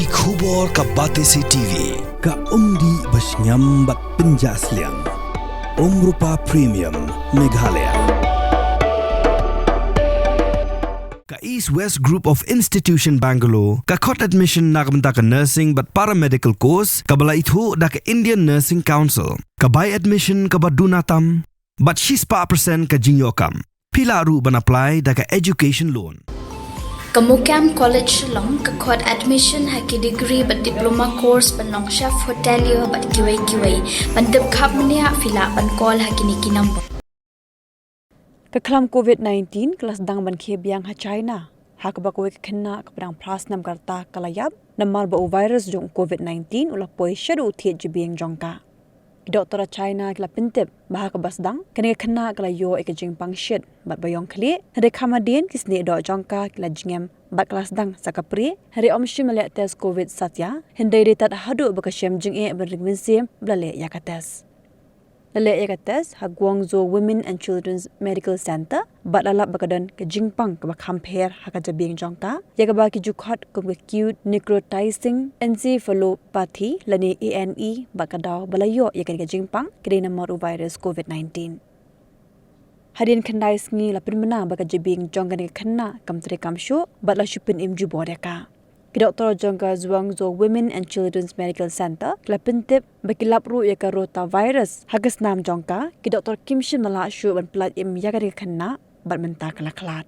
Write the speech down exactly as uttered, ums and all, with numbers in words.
Ki khubor ka Batesi T V, ka umdih ba shngiam bad pynjah sliang. Umrupa Premium, Meghalaya. Ka East West Group of Institution Bangalore, ka khot admission na ka bynta ka nursing bad paramedical course, kaba la ithuh da ka Indian Nursing Council, ka bai admission kaba duna tam, bad shispah percent ka jingïoh kam. Phi lah ruh ban apply da ka education loan. Ka Mukam College Shillong ka khot admission ha ki degree bad diploma course ban long chef hotelier bad kiwei kiwei. Ban tip khapmniah phi lah ban call ha kine ki number. Ka khlam covid nineteen ka la sdang ban khie biang ha China, ha kaba kawei ka khynnah kaba dang phra snem ka rta ka la ïap namar ba u virus jong covid nineteen u la poi shaduh u thied jabieng jong ka. Ki doktor ha China ki la pyntip ba ha kaba sdang kane ka khynnah ka la ïoh ïa ka jingpang shit bad ba ïong khlieh, hynrei kham hadien ki snieh doh jong ka ki la jngem bad ka la sdang sa ka prie, hynrei ym shym la leh test covid satia, hynrei dei tad haduh ba ka shem jingeh ban ring mynsiem ba la leh ïa ka test. La leh ïa ka test ha Guangzhou Women and Children's Medical Center bad la lap ba ka don ka jingpang kaba kham pher ha ka jabieng jong ka, ïa kaba ki ju khot kum ka acute necrotizing encephalopathy lane A N E, bad ka daw ba la ïoh ïa kane ka jingpang ka dei namar u virus covid nineteen. Hadien khyndai sngi la pynbna ba ka jabieng jong kane ka khynnah kam trei kam shuh bad la shu pynim jubor ïa ka. Ki doktor jong ka Guangzhou Women and Children's Medical Center ki la pyntip ba ki lap ruh ïa ka rotavirus ha ka snam jong ka, ki doktor kim shym la lah shuh ban pyllait im ïa kane ka khynnah bad mynta ka la khlad.